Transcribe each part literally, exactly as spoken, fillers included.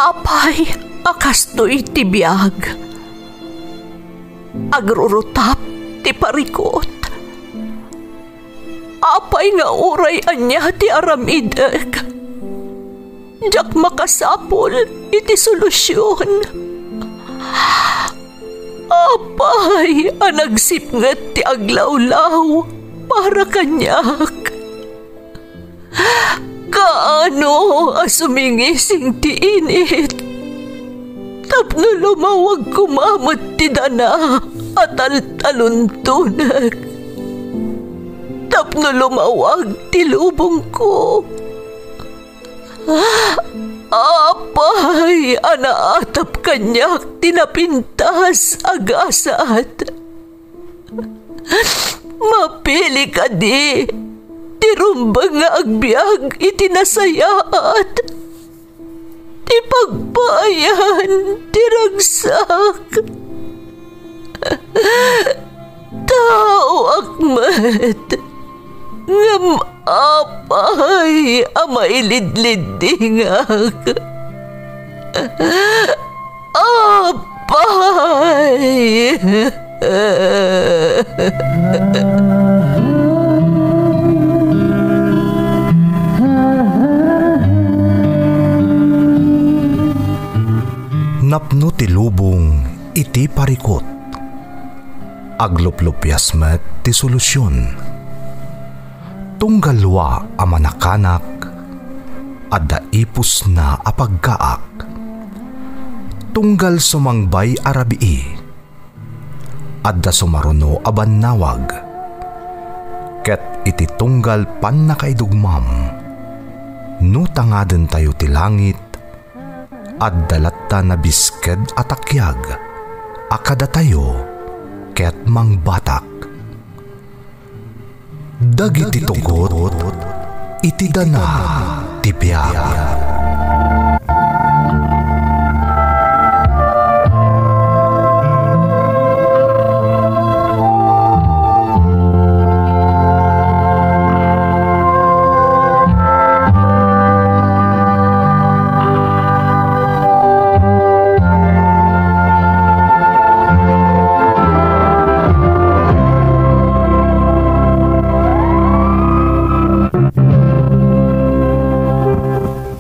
Apay a kastoy ti biag? Agrurutap ti parikut. Apay nga uray ania ti aramidek, diak makasapul iti solusion. Apay a nagsipnget ti aglawlaw para kaniak? Kaano a sumingising ti init tapno lumawag koma met ti dana a taltaluntonek, tapno lumawag ti lubongko? Apay a naatap kaniak ti napintas a gasat? Mapili kadi ti rumbeng nga agbiag iti nasayaat, ti pagpaayan ti ragsak? Taoak met, ngem apay a mailidliddingak? Apay! Napno ti lubong iti parikut. Agluplupias met ti solusion. Tunggal wa a manakanak, adda ipusna a pagkaak. Tunggal sumangbay a rabii, adda sumaruno a bannawag. Ket iti tunggal pannakaidugmam, no tangadentayo ti langit, adda latta nabisked a takiag a kadatayo ket mangbatak. Dagiti tugot iti dana ti biag.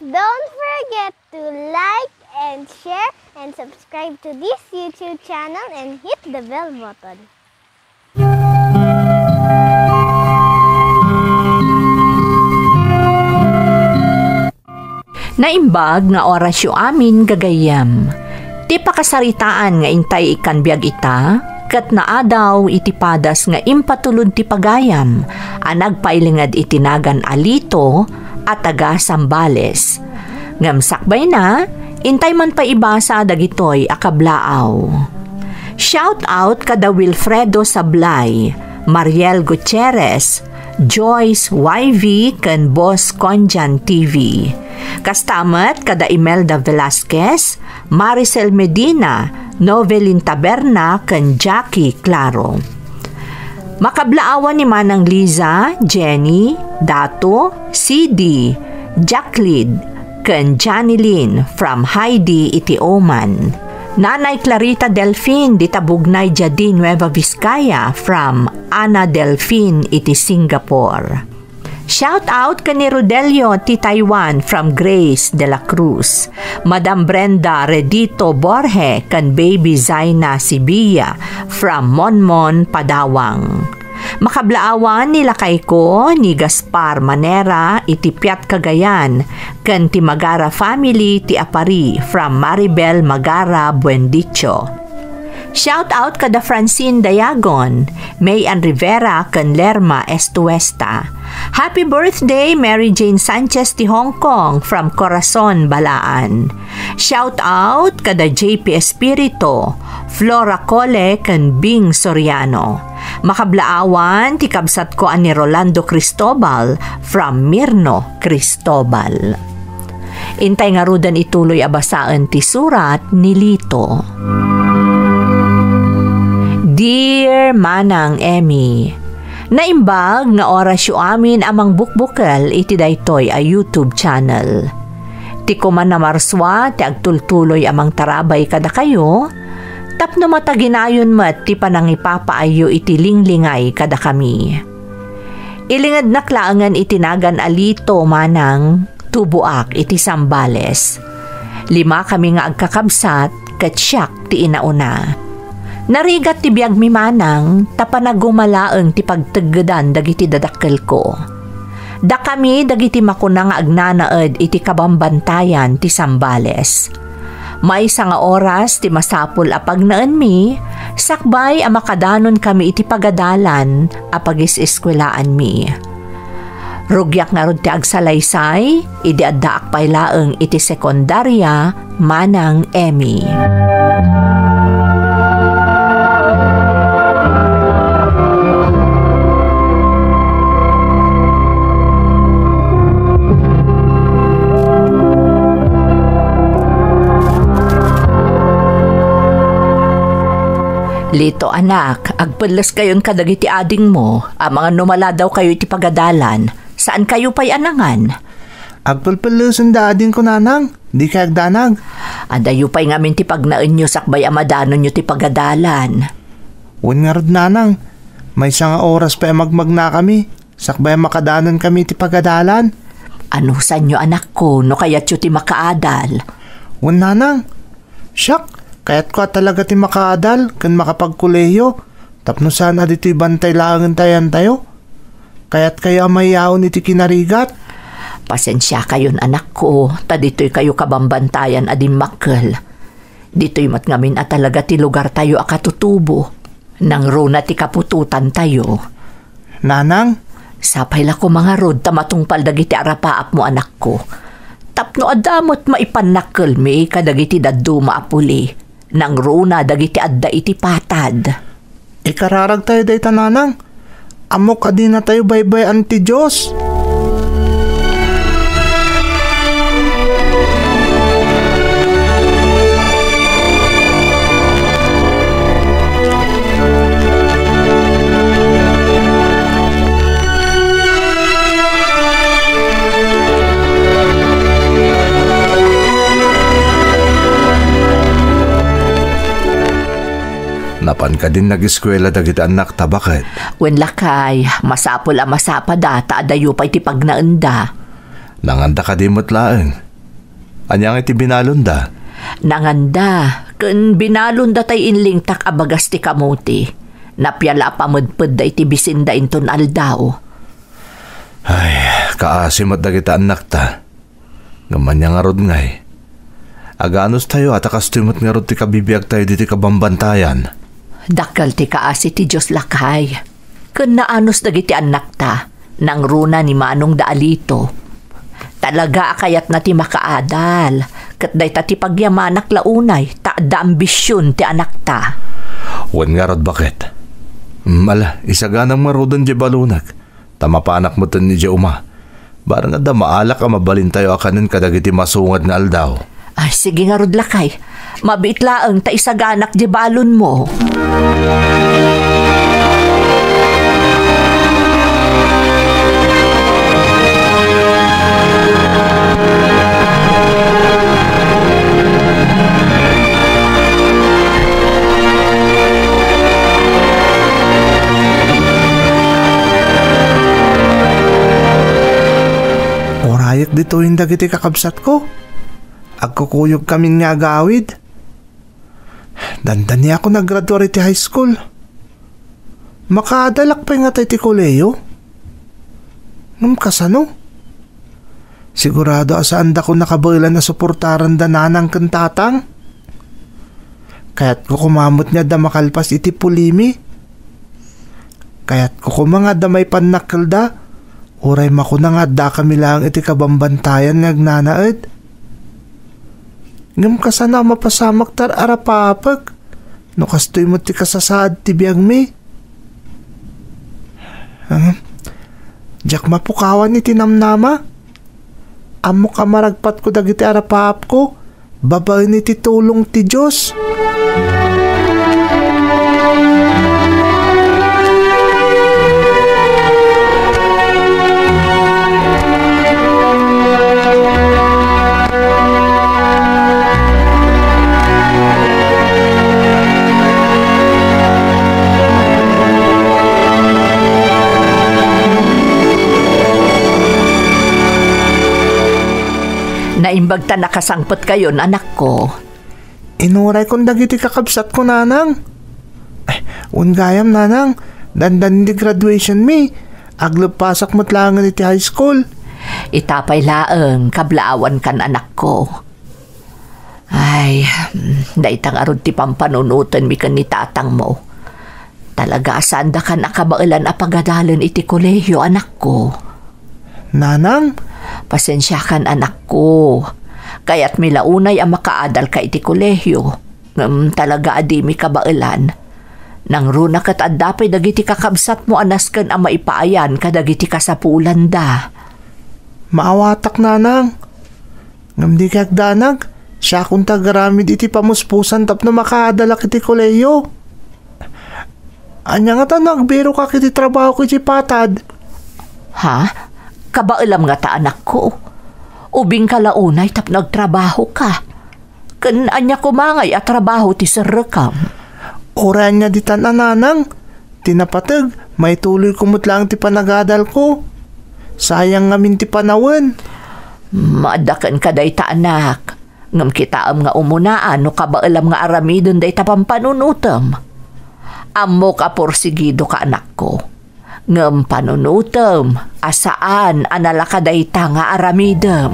Don't forget to like and share and subscribe to this YouTube channel and hit the bell button. Naimbag nga orasyo amin, gagayyem. Ti pakasaritaan nga intay ikkan biag ita, ket naadaw iti padas nga impatulod ti pagayam a nagpailinged iti nagan a Lito a taga Zambales. Ngem sakbayna, intay man pay ibasa dagitoy a kablaaw. Shout out kada Wilfredo Sablay, Mariel Gutierrez, Joyce Y V ken Boss Konjan T V. Kasta met kada Imelda Velasquez, Maricel Medina, Novelin Taberna ken Jackie Claro. Makablaawan ni Manang Liza, Jenny, Dato, C D, Jacqueline, ken Janilyn from Heidi iti Oman. Nanay Clarita Delfin dita Bugnay Jadi, Nueva Vizcaya from Ana Delfin iti Singapore. Shout out ken ni Rodelio ti Taiwan from Grace de la Cruz. Madam Brenda Redito Borge ken Baby Zaina Sibia from Monmon, Padawang. Makablaawan ni lakayko ni Gaspar Manera iti Piat Cagayan ken ti Magara family ti Apari from Maribel Magara Buendicho. Shout out kada Francine Dayagon, May Ann Rivera ken Lerma Estuesta. Happy birthday, Mary Jane Sanchez ti Hong Kong from Corazon, Balaan. Shout out kada J P Espirito, Flora Cole ken Bing Soriano. Makablaawan ti kabsatko a ni Rolando Cristobal from Mirno, Cristobal. Intay ngaruden ituloy a basaen ti surat ni Lito. Dear Manang Emmy, naimbag nga orasyo amin a mangbukbukel iti daytoy a YouTube channel. Ti kuman a Marsua ti agtultuloy a mangtarabay kadakayo, tapno mataginayon met ti panangipapaayyo iti linglingay kadakami. Ilingednak laengen iti nagan a Lito, manang, tuboak iti Zambales. Lima kami nga agkakabsat, ket siak ti inauna. Narigat ti biagmi, manang, ta panaguma laeng ti pagteggedan dagiti dadakkelko. Dakami dagiti makuna nga agnanaed iti kabambantayan ti Zambales. Maysa nga oras ti masapul a pagnaenmi, sakbay a makadanon kami iti pagadalan a pagis-eskuelaanmi. Rugiak ngarud ti agsalaysay, idi addaak pay laeng iti sekundaria, manang Emmy. Lito, anak, agpelleskayon kadagiti adingmo, amangan no maladawkayo iti pagadalan. Saankayo pay a nangan? Agpelpellesenda adingko, nanang. Dikay agdanag. Adayo pay ngamin ti pagnaenyo sakbay a madanonyo ti pagadalan. Wen ngarud, nanang. Maysa nga oras pay a magmagnakami, sakbay a makadanonkami ti pagadalan. Anusanyo, anakko, no kayatyo ti makaadal? Wen, nanang. Siak, kayatko a talaga ti makaadal ken makapagkolehiyo, tapno saan a ditoy bantay laengen ti ayantayo. Kayatkayo a mayaon iti kinarigat? Pasensiakayon, anakko, ta ditoykayo kabambantayan a dimmakkel. Ditoy met ngamin a talaga ti lugartayo a katutubo. Nangruna ti kaputotantayo. Nanang? Sapay la koma ngarud ta matungpal dagiti arapaapmo, anakko. Tapno adda met maipannakkelmi kadagiti dadduma a puli. Nangruna dagiti adda iti patad. Ikararagtayo dayta, nanang. Ammok a dinatayo baybay-an ti Dios. Napan kadin nag-eskuela dagiti annakta, baket? Wen, lakay, masapul a masapada ta adayo pay ti pagnaenda. Nanganda kadi met laeng? Ania ngay ti binalonda? Nanganda, ken binalonda tay inlingtak a bagas ti kamote. Napia la a pamedpedda iti bisinda inton aldaw. Ay, kaasi met dagiti annakta. Ngem ania ngarud ngay? Aganustayo a ta kastoy met ngarud ti kabibiagtayo ditoy kabambantayan. Dakkel ti kaasi ti Dios, lakay. Ken naanus dagiti annakta, nangruna ni manongda a Lito. Talaga a kayatna ti makaadal, ket dayta ti pagyamanak la unay ta adda ambision ti annakta. Wen ngarud, baket? Mm, ala, isaganam ngaruden diay balonek, ta mapanak metten idiay uma. Bareng adda maalak a mabalintayo a kanen kadagiti masungad nga aldaw. Ay, sige ngarud, lakay. Mabiit laeng ta isaganak diay balonmo. Urayek ditoyen dagiti kakabsatko. Agkukuyogkamin nga agawid. Dandaniakon a graduar iti high school. Makaadalak pay ngata iti kolehiyo? Ngem kasano? Sigurado a saandakon a kabaelan a suportaran da nanang ken tatang. Kayatko koma met nga adda makalpas iti pulimi. Kayatko koma nga adda maipannakkelda. Uray makuna nga addakami laeng iti kabambantayan nga agnanaed. Ngem kasano a mapasamak ta ar-arapapek no kastoy met ti kasasaad ti biagmi? Ah, diak mapukawan iti namnama. Ammok a maragpatko dagiti arapaapko babaen iti tulong ti Dios. Naimbag ta nakasangpetkayon, anakko. Inuraykon dagiti kakabsatko, nanang. Ay, wen gayam, nanang, dandani ti graduationmi. Agleppasak met laengen iti high school. Ita pay laeng, kablaawankan, anakko. Ay, dayta ngarud ti pampanunotenmi ken ni tatangmo. Talaga a saandakan a kabaelan a pagadalen iti kolehio, anakko. Nanang? Pasensiakan, anakko. Kayatmi la unay a makaadalka iti kolehio. Ngem talaga a dimi kabaelan. Nangruna ket adda pay dagiti kakabsatmo a nasken a maipaayan kadagiti kasapulanda. Maawatak, nanang. Ngem dika agdanag, siakon ti agaramid iti pamuspusan tapno makaadalak iti kolehio. Ania ngata no agbirokak iti trabahok iti patad? Ha? Kabaelam ngata, anakko? Ubingka la unay tapno agtrabahoka. Ken ania koma ngay a trabaho ti serrekam? Uray ania ditan a, nanang, ti napateg, maituloyko met laeng ti panagadalko. Sayang ngamin ti panawen. Maadda kenka dayta, anak. Ngem kitaem nga umunaan no kabaelam nga aramiden dayta pampanunotem. Ammok a porsigidoka, anakko. Ngem panunotem a saan a nalaka dayta nga aramidem.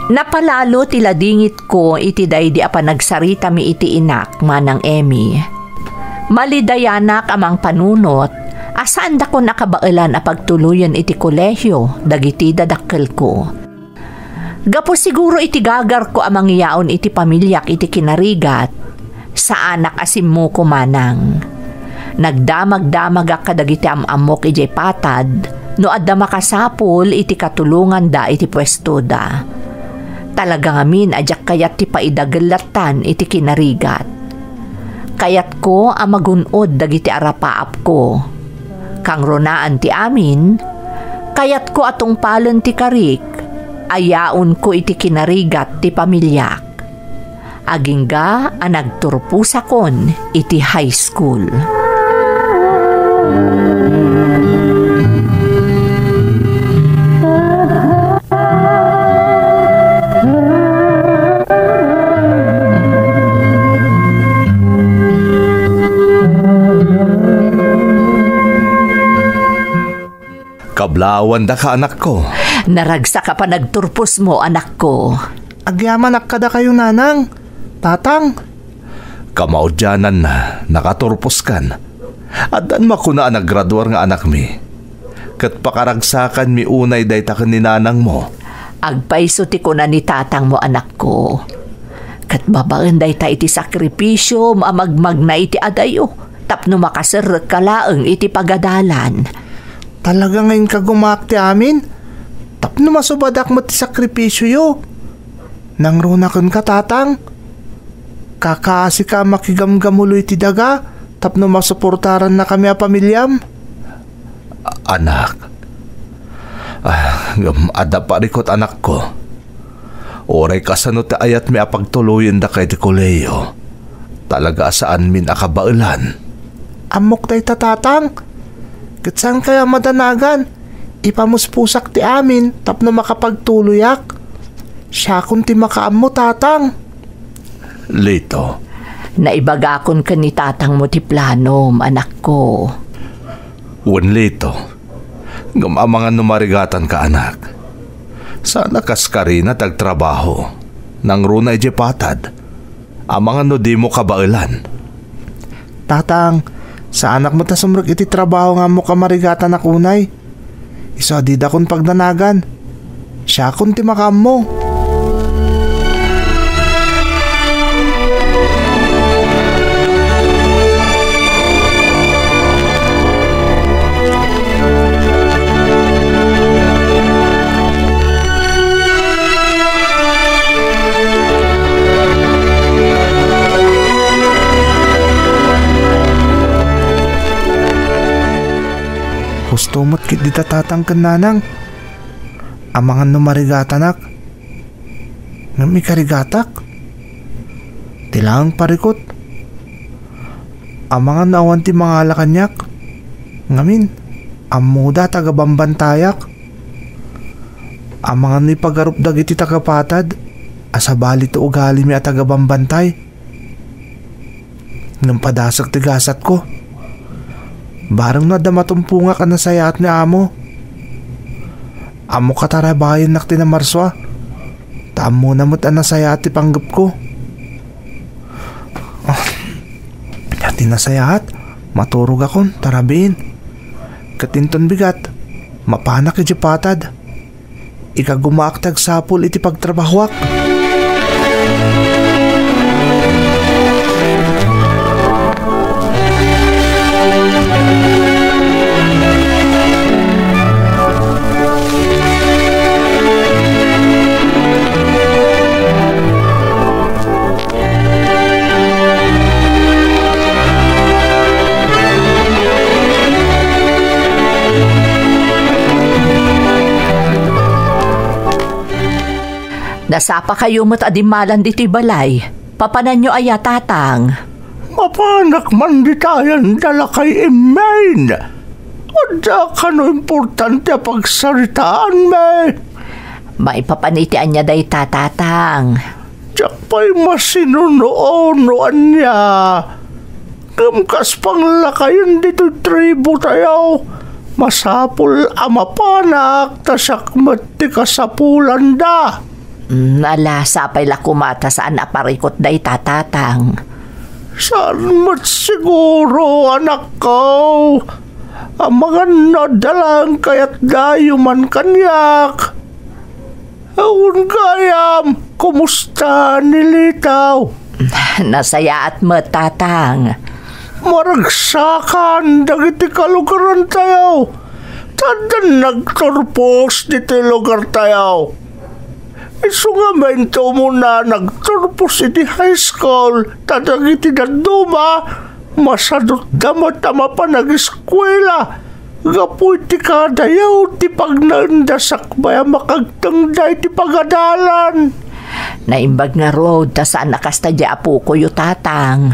Napalalo ti ladingitko iti daydi a panagsaritami iti inak, Manang Emmy. Malidayanak a mangpanunot a saandakon a kabaelan a pagtuloyen iti kolehio dagiti dadakkelko. Gapu siguro iti gagarko a mangiyaon iti pamiliak iti kinarigat, saanak a simmuko, manang. Nagdamagdamagak kadagiti am-ammok idiay patad no adda makasapul iti katulonganda iti puestoda. Talaga ngamin a diak kayat ti paidagel lattan iti kinarigat. Kayatko a magun-od dagiti arapaapko. Kangrunaan ti amin, kayatko a tungpalen ti karik, a yaonko iti kinarigat ti pamiliak. Agingga a nagturposakon iti high school. Kablaawan daka, anakko. Naragsak a panagturposmo, anakko. Agyamanak kadakayo, nanang, tatang. Kamaudiananna, nakaturposkan. Addan makuna a naggraduar nga anakmi. Ket pakaragsakanmi unay dayta ken ni nanangmo. Agpayso ti kuna ni tatangmo, anakko. Ket babaen dayta iti sakripisiom a magmagna iti adayo tapno makaserrekka laeng iti pagadalan. Talaga nga inkagumaak ti amin tapno masubadak met ti sakripisioyo. Nangruna kenka, tatang. Kakaasika a makigamgamulo iti daga tapno masuportarannakami a pamiliam. A-, anak. Ah, ngem adda parikut, anakko. Uray kasano ti ayatmi a pagtuloyendaka iti kolehiyo, talaga a saanmin a kabaelan. Ammok dayta, tatang. Ket saankayo a madanagan. Ipamuspusak ti amin tapno makapagtuloyak. Siakon ti makaammo, tatang. Lito. Naibagakon ken ni tatangmo ti planom, anakko. Wen, Lito. Ngem amangan no marigatanka, anak. Saan a kas karina ti agtrabaho. Nangruna idiay patad. Amangan no dimo kabaelan. Tatang, saanak met a sumrek iti trabaho nga ammok a marigatanak unay. Isu a didakon pagdanagan. Siakon ti makaammo. Husto met ketdi ta tatang ken nanang. Amangan no marigatanak. Ngem ikarigatak? Ti laeng parikut. Amangan no awan ti mangala kaniak. Ngamin, ammoda a taga-bambantayak. Amangan no ipagarup dagiti taga-patad a sabali ti ugalimi a taga-bambantay. Ngem padasek ti gasatko. Bareng no adda matumpongak a nasayaat ni amo. Ammok a tarabayennak ti namarsua. Ta ammona met a nasayaat ti panggepko. Ah, ti nasayaat, maturogakon, ta rabiin. Ket inton bigat, mapanak idiay patad. Ikagumaak ti agsapul iti pagtrabahoak. Nasapakayo met a dimmalan ditoy balay. Papananyo aya, Tatang? Mapanak man ditayen da lakay Immain. Adda kano importante a pagsaritaanmi? Maipapan iti ania dayta, Tatang? Diak pay masinuno no ania. Ngem kas panglakayen ditoy tribu tayo, masapul a mapanak ta siak met ti kasapulanda. Mm, ala, sapay la koma ta saan a parikut dayta, Tatang. Saan met siguro, anakko. Amangan no adda laeng kayatdayo man kaniak. Awan gayam, kumusta ni Litaw? Nasayaat met, Tatang. Maragsakan dagiti kalugarantayo. Ta addan nagturpos ditoy lugartayo. Isu ngamin ti umuna nagturpos iti high school, ta dagiti dadduma, masadutda met a mapan ageskuela gapu iti kadayaw ti pagnaenda sakbay a makagtengda iti pagadalan. Naimbag ngarud ta saan a kasta di apokoyo, Tatang.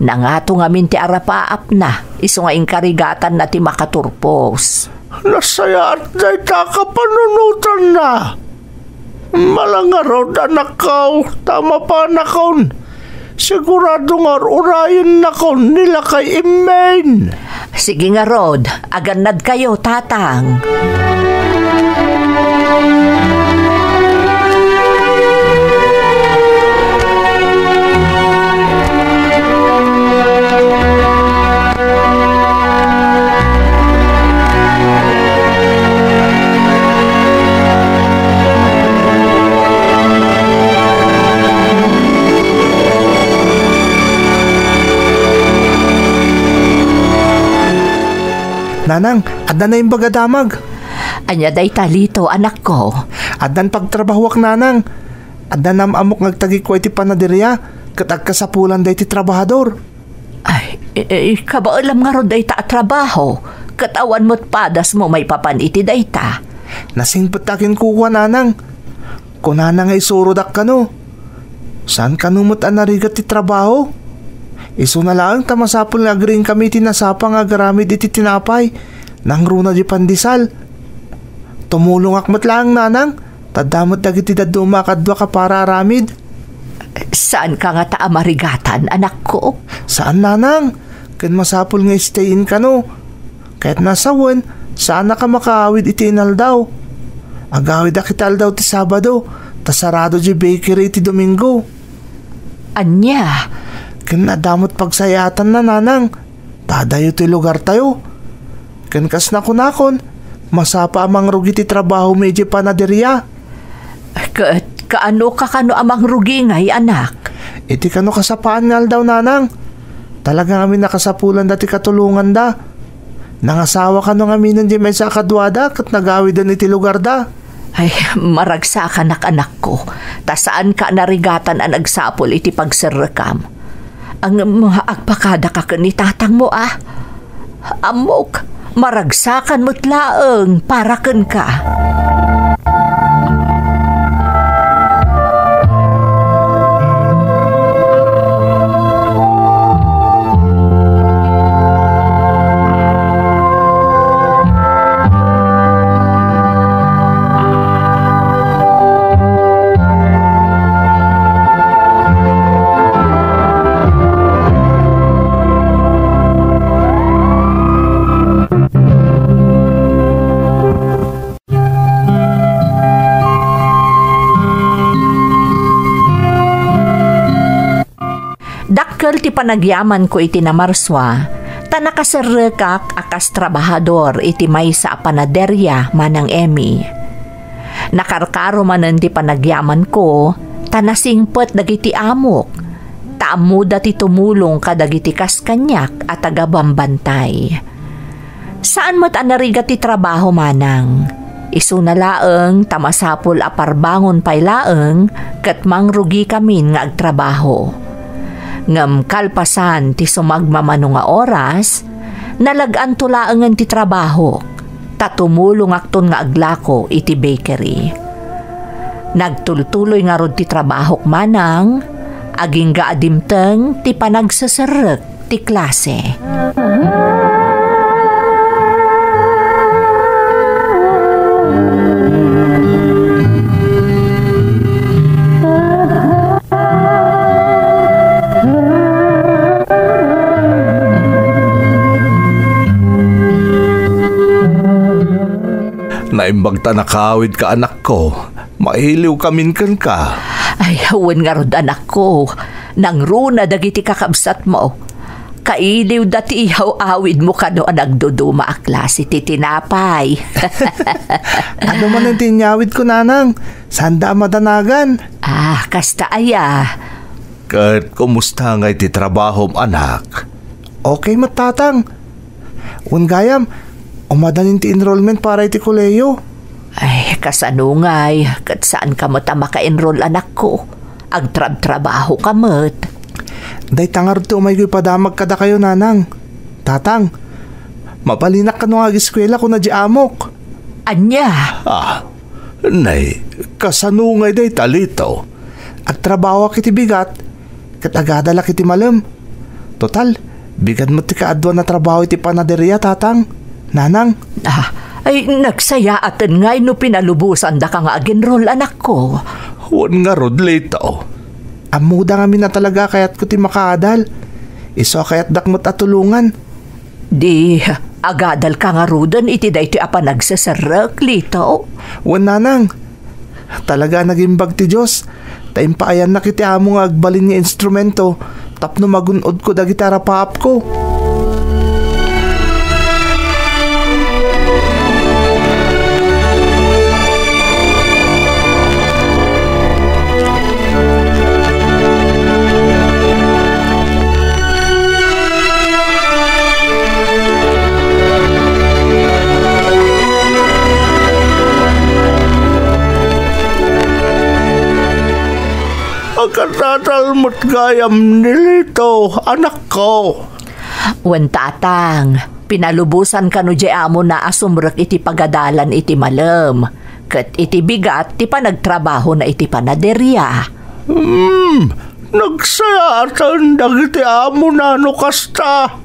Nangato ngamin ti arapaapna, isu nga inkarigatanna ti makaturpos. Nasayaat dayta a kapanunotanna. Malangarud, anakko, ta mapanakon. Sigurado nga ur-urayennakon ni lakay Immain. Sige ngarud, agannadkayo, Tatang. Nanang, adda naimbag a damag. Ania dayta, Lito, anakko? Addan pagtrabahoak, nanang. Adda nam-ammok nga agtagikua iti panaderia, ket agkasapulan daytoy trabahador. Ay, e, e, kabaelam ngarud dayta a trabaho, ket awan met padasmo maipapan iti dayta. Nasingpet ta kenkuana, nanang. Kunana nga isurodak kano. Saan kano met a narigat ti trabaho? Isuna laeng ta masapul nga agriingkami iti nasapa nga agaramid iti tinapay. Nangruna di pandesal. Tumulongak met laeng, nanang. Ta adda met dagiti dadduma a kaduak a para aramid. Saanka ngata a marigatan, anakko? Saan, nanang. Ken masapul nga stay-in kano. Kayatna a sawen, saanak a makaawid iti inaldaw. Agawidak iti aldaw ti Sabado, ta sarado di bakery iti Domingo. Ania? Ken adda met pagsayaatanna, nanang. Ta adayo ti lugartayo. Ken kas nakunakon, masapa a mangrugi ti trabahomi idiay panaderia. Ket kaanoka kano a mangrugi ngay, anak? Iti kano kasapaan nga aldaw, nanang. Talaga ngamin a kasapulanda ti katulonganda. Nangasawa kano ngaminen di maysa a kaduada ket nagawiden iti lugarda. Ay, maragsakanak, anakko, ta saanka a narigatan a nagsapul iti pagserrekam. Ngem agpakadaka ken ni tatangmo, a? Ammok, maragsakan met laeng para kenka. Dakkel ti panagyamanko iti Namarsua, ta nakaserrekak a kas trabahador iti maysa a panaderia, Manang Emmy. Nakarkaro manen ti panagyamanko, ta nasingpet dagiti amok, ta ammoda ti tumulong kadagiti kas kaniak a tagabambantay. Saan met a narigat ti trabaho, Manang. Isuna laeng ta masapul a parbangon pay laeng ket mangrugikamin nga agtrabaho. Ngem kalpasan ti sumagmamano nga oras, nalag-anto laengen ti trabahok, ta tumulongakton nga aglako iti bakery. Nagtultuloy ngarud ti trabahok, Manang, agingga a dimteng ti panagseserrek ti klase. Naimbag ta nakawidka, anakko. Mailiwkamin kenka. Ay, wen ngarud, anakko. Nangruna dagiti kakabsatmo. Kailiwda ti iyaw-awidmo kano a nagduduma a klase ti tinapay. Adu manen ti inyawidko, Nanang. Saanda a madanagan. Ah, kasta aya. Ket kumusta ngay ti trabahom, anak? Okay met, Tatang. Wen gayam, umadanin ti enrollment para iti kolehiyo. Ay, kasano ngay, ket saanka met a maka-enroll, anakko? Agtrabtrabahoka met. Dayta ngarud ti umayko ipadamag kadakayo, Nanang. Tatang, mabalinak kano nga ageskuela kuna di amok. Ania? Ah, nay, kasano ngay dayta, Lito? Agtrabahoak iti bigat, ket agadalak iti malem. Total, bigat met ti kaaduan a trabaho iti panaderia, Tatang, Nanang. Ah, ay, nagsayaaten ngay no pinalubosandaka nga agenrol, anakko. Wen ngarud, Lito. Ammoda ngamin a talaga a kayatko ti makaadal. Isu a kayatdak met a tulongan. Di, agadalka ngaruden iti daytoy a panagseserrek, Lito? Wen, Nanang. Talaga a nagimbag ti Dios, ta impaayannak iti amo nga agbalin nga instrumento tapno magun-odko dagiti arapaapko. Agkadadal met gayam ni Lito, anakko. Wen, Tatang, pinalubosan kano di amona a sumrek iti pagadalan iti malem, ket iti bigat ti panagtrabahona iti panaderia. Hmm, nagsayaaten dagiti amona no kasta.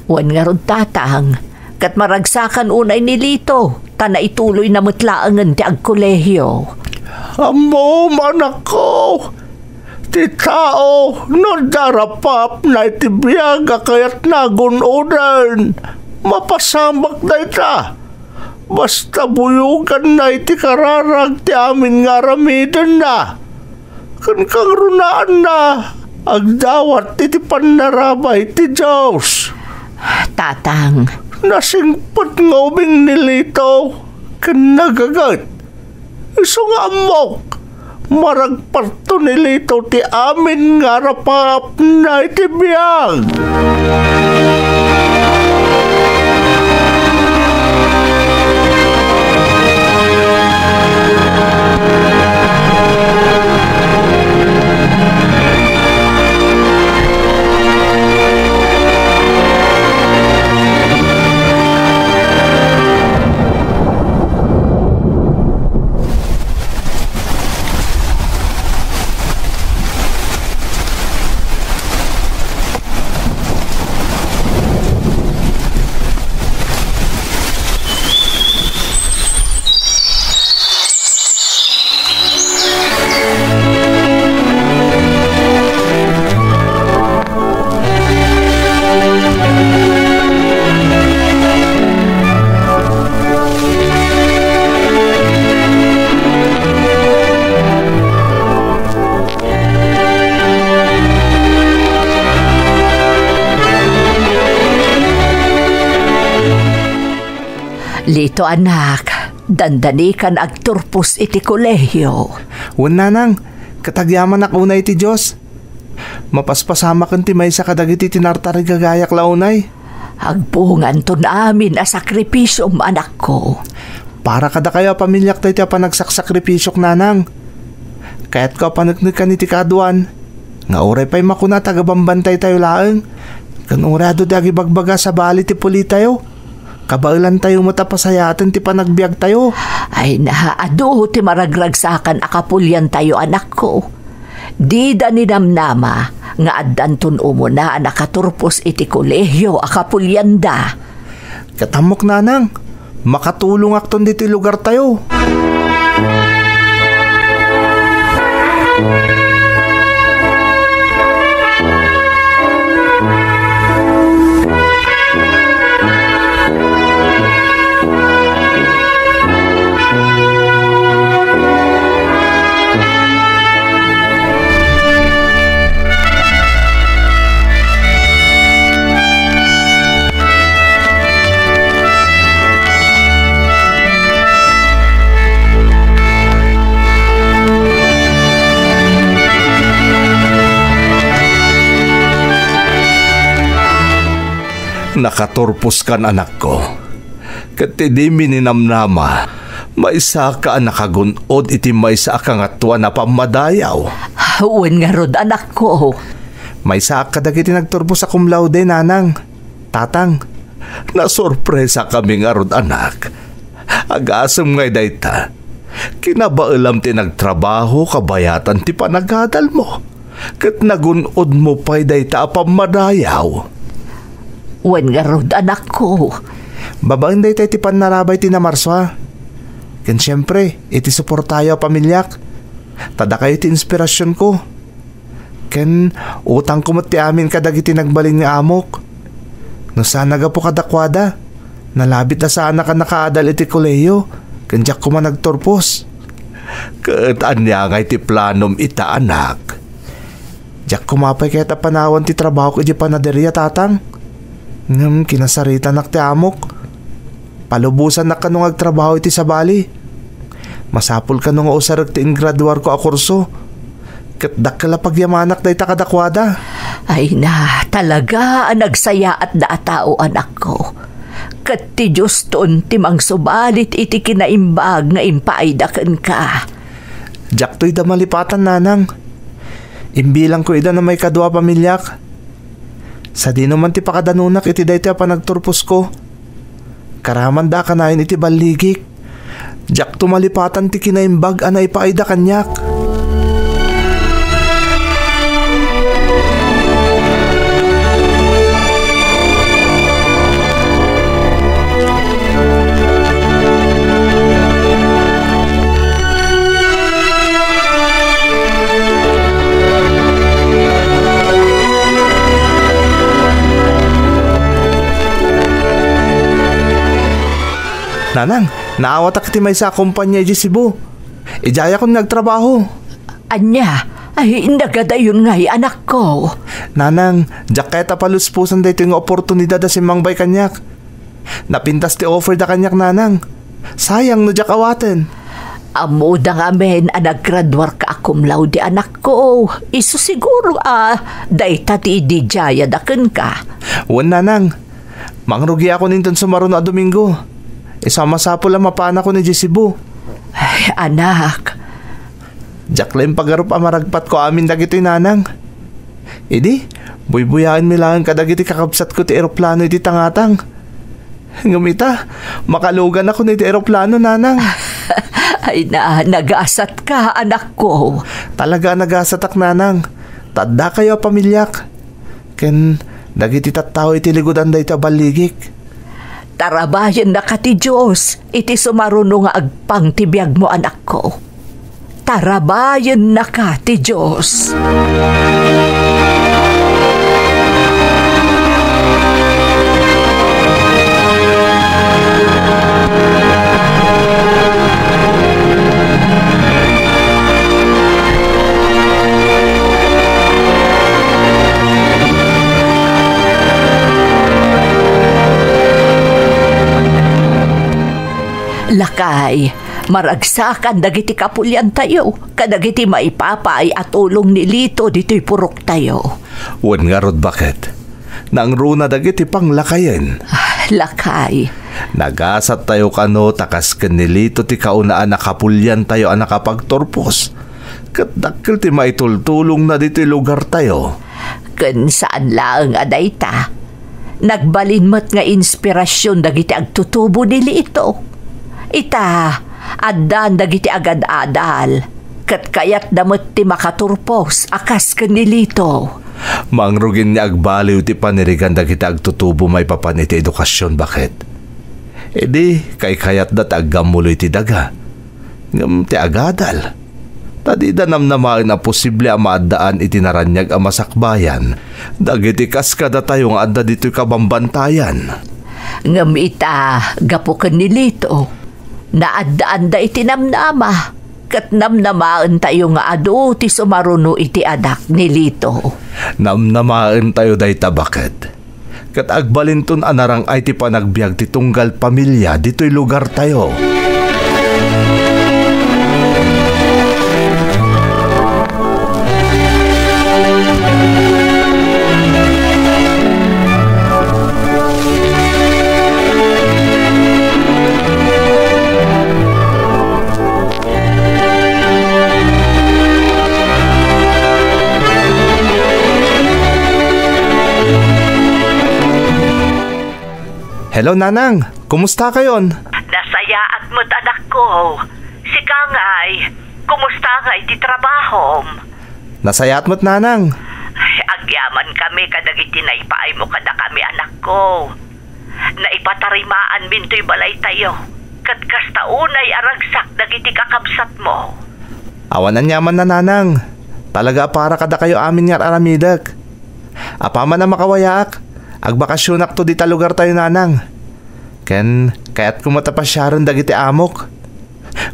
Wen ngarud, Tatang, ket maragsakan unay ni Lito, ta naituloyna met laengen ti agkolehio. Ammom, anakko, ti tao, no adda arapaapna iti biag a kayatna a gun-oden, mapasamak dayta. Basta buyoganna iti kararag ti amin nga aramidenna. Ken kangrunaanna, agdawat iti pannarabay ti Dios. Tatang. Nasingpet nga ubing ni Lito ken nagaget. Isu nga ammok, maragparto ni Lito ti amin nga arapaapna iti biag. Lito, anak, dandanikan agturpos iti kolehiyo. Wen, nanang, ket agyamanak unay iti Dios. Mapaspasamaken ti maysa kadagiti tinartarigagayak la unay. Agbunganton amin a sakripisiom, anakko. Para kadakayo a pamiliak daytoy a panagsaksakripisio, nanang. Kayatko a paneknekan iti kaaduan nga uray pay makuna a tagabambantaytayo laeng, ken uray adu ti agibagbaga sabali ti pulitayo, kabaelantayo met a pasayaten ti panagbiagtayo. Ay na, adu ti maragragsakan a kapuliantayo, anakko. Dida ninamnama nga addanton umuna a nakaturpos iti kolehiyo a kapulianda. Ket ammok, nanang, makatulongakton ditoy lugartayo. Nakaturposkan, anakko. Ket ti dimi ninamnama, maysaka a nakagun-od iti maysa a kangatoan a pammadayaw. Wen ngarud, anakko. Maysaak kadagiti nagturpos a cum laude, nanang. Tatang, nasurpresakami ngarud, anak. Agasem ngay dayta. Kinabaelam ti nagtrabaho kabayatan ti panagadalmo, ket nagun-odmo pay dayta a pammadayaw. Wen ngarud, anakko. Babaen dayta iti pannarabay ti namarsua. Ken siempre, iti suportayo a pamiliak. Ta dakayo ti inspirasionko. Ken utangko met ti amin kadagiti nagbalin nga amok. No saan a gapu kadakuada, nalabit a saanak a nakaadal iti kolehiyo, ken diak koma nagturpos. Ket ania ngay ti planom ita, anak? Diak koma pay kayat a panawan ti trabahok idiay panaderia, tatang. Ngem kinasaritanak ti amok. Palubosannak kano nga agtrabaho iti sabali. Masapul kano nga usarek ti ingraduarko a kurso. Ket dakkel a pagyamanak dayta kadakuada. Ay na, talaga a nagsayaatda a tao, anakko. Ket ti Dioston ti mangsubalit iti kinaimbag nga impaayda kenka. Diakto ida malipatan, nanang. Imbilangko ida no maikadua a pamiliak. Sadino man ti pakadanunak iti daytoy a panagturposko, karamanda a kanayon iti balligik. Diakto malipatan ti kinaimbag a naipaayda kaniak. Nanang, naawatak iti maysa a kompania idiay Cebu. Idiayakon nga agtrabaho. Ania? Ay, nagadayon ngay, anakko. Nanang, diak kayat a palusposan daytoy nga oportunidad a simmangbay kaniak. Napintas ti offer da kaniak, nanang. Sayang no diak awaten. Ammoda ngamin a naggraduarka a cum laude, anakko. Isu siguro a dayta ti ididiayada kenka. Wen, nanang. Mangrugiakon inton sumaruno a Domingo. Isu a masapul a mapanakon idiay Cebu. Ay, anak. Diak la impagarup a maragpatko amin dagitoy, nanang. Idi, buybuyaenmi laeng kadagiti kakabsatko ti eroplano iti tangatang. Ngem ita, makaluganakon iti eroplano, nanang. Ay na, nagasatka, anakko. Talaga a nagasatak, nanang. Ta addakayo a pamiliak. Ken dagiti tattao iti ligudan dayta a balligik. Tarabayennaka ti Dios iti sumaruno nga agpang ti biagmo, anakko. Tarabayennaka ti Dios. Lakay, maragsakan dagiti kapuliantayo kadagiti maipapaay a tulong ni Lito ditoy puroktayo. Wen ngarud, baket? Nangruna dagiti panglakayen. Ah, lakay. Nagasattayo kano ta kas ken ni Lito ti kaunaan a kapuliantayo a nakapagturpos. Ket dakkel ti maitultulongna ditoy lugartayo. Ken saan laeng a dayta. Nagbalin met nga inspirasyon dagiti agtutubo ni Lito. Ita, addan dagiti agad-adal, ket kayatda met ti makaturpos a kas ken ni Lito. Mangrugin nga agbaliw ti panirigan dagiti agtutubo maipapan iti edukasyon, baket? Idi, kaykayatda ti aggammulo iti daga. Ngem ti agadal, ta dida namnamaen a posible a maaddaan iti naraniag a masakbayan dagiti kas kadatayo nga adda ditoy kabambantayan. Ngem ita, gapu ken ni Lito, naaddaanda iti namnama, ket namnamaentayo nga adu ti sumaruno iti adak ni Lito. Namnamaentayo dayta, baket? Ket agbalinton a narang-ay ti panagbiag ti tunggal pamilia ditoy lugartayo. Hello, Nanang. Kumusta kayon? Nasayaat met, anakko. Sika ngay, kumusta ngay ti trabahom? Nasayaat met, Nanang. Ay, agyaman kami kadagiti naipaaymo kadakami, anakko. Naipatarimaanmin toy balaytayo, ket kasta unay a ragsak dagiti kakabsatmo. Awan aniamanna, Nanang. Talaga a para kadakayo amin nga ar-aramidek. Apaman a makawayaak, agbakasionakto dita lugartayo, Nanang. Ken kayatko met a pasiaren dagiti amok.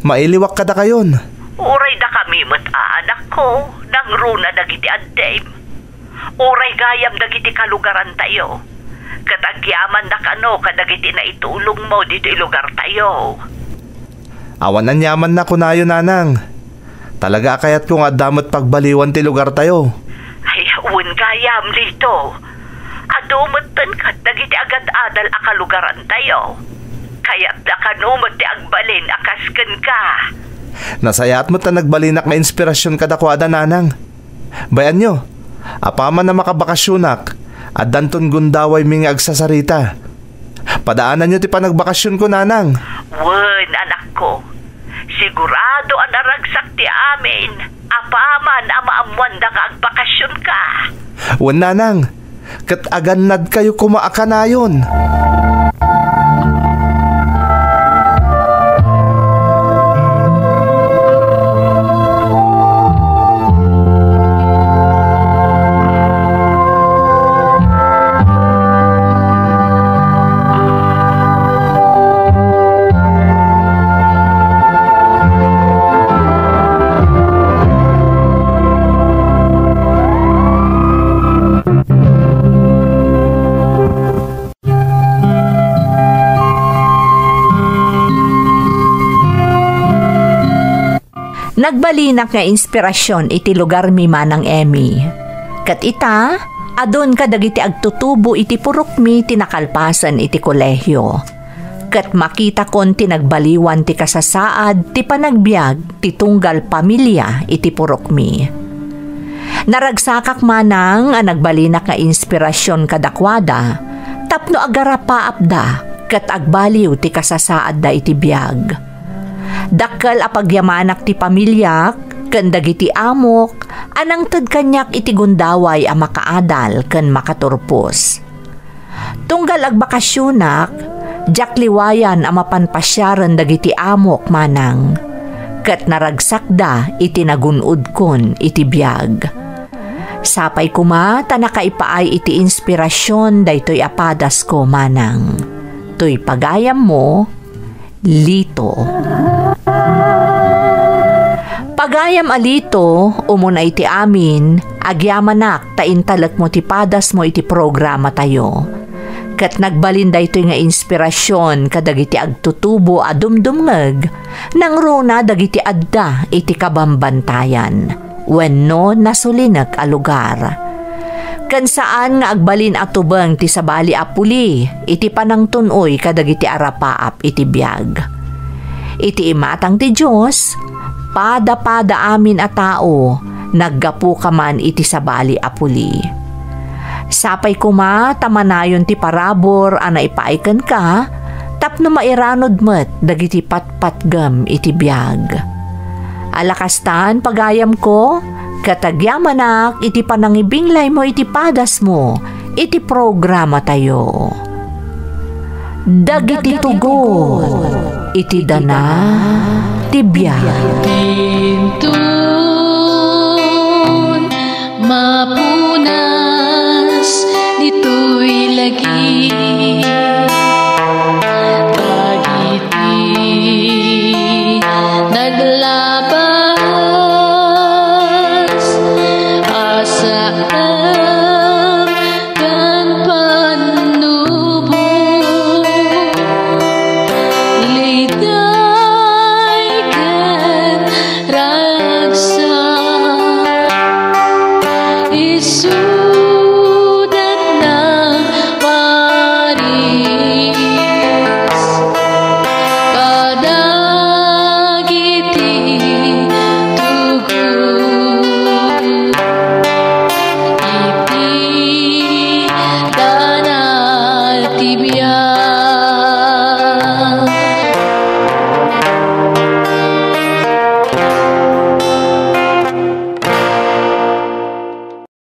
Mailiwak kadakayon. Uray dakami met a anakko, nangruna dagiti addim. Uray gayam dagiti kalugarantayo, ket agyamanna kano kadagiti naitulongmo ditoy lugartayo. Awan aniamanna kunayo, Nanang. Talaga a kayatko nga adda met pagbaliwan ti lugartayo. Ay, wen gayam, Lito. Adu metten kadagiti agad-adal a kalugarantayo. Kayatda kano met ti agbalin a kas kenka. Nasayaat met ta nagbalinak nga inspirasyon kadakuada, Nanang. Bay-anyo, apaman a makabakasionak, addanton gundawaymi nga agsasarita. Padaananyo ti panagbakasionko, Nanang. Wen, anakko. Sigurado a naragsak ti amin, apaman a maammoanda nga agbakasionka. Wen, Nanang. Ket agannadkayo koma a kanayon. Nagbalinak nga inspirasyon iti lugarmi, Manang Emmy. Ket ita, adun kadagiti agtutubo iti purokmi ti nakalpasen iti kolehio. Ket makitakon ti nagbaliwan ti kasasaad ti panagbiag ti tunggal pamilia iti purokmi. Naragsakak manang a nagbalinak nga inspirasyon kadakuada tapno agarapaapda ket agbaliw ti kasasaadda iti biag. Dakkel a pagyamanak ti pamiliak ken dagiti amok a nangted kaniak iti gundaway a makaadal ken makaturpos. Tunggal agbakasionak, diak liwayan a mapan pasiaren dagiti amok manang, ket naragsakda iti nagun-odkon iti biag. Sapay koma ta nakaipaay iti inspirasyon daytoy a padasko manang. Toy pagayammo, Lito. Pagayam a Lito, umuna iti amin, agyamanak ta intalekmo ti padasmo iti programatayo. Ket nagbalin daytoy nga inspirasion kadagiti agtutubo a dumdumngeg, nangruna dagiti adda iti kabambantayan wenno nasulinek a lugar. Ken saan nga agbalin a tubeng ti sabali a puli iti panangtun-oy kadagiti arapaap iti biag. Iti imatang ti Dios, pada-pada amin a tao naggapuka man iti sabali a puli. Sapay koma ta manayon ti parabur a naipaay kenka tapno mairanod met dagiti patpatgem iti biag. Ala kastan, pagayamko, ket agyamanak iti panangibinglaymo iti padasmo iti programatayo. Dagiti tugot iti dana ti biag. Inton mapunas ditoy lagi.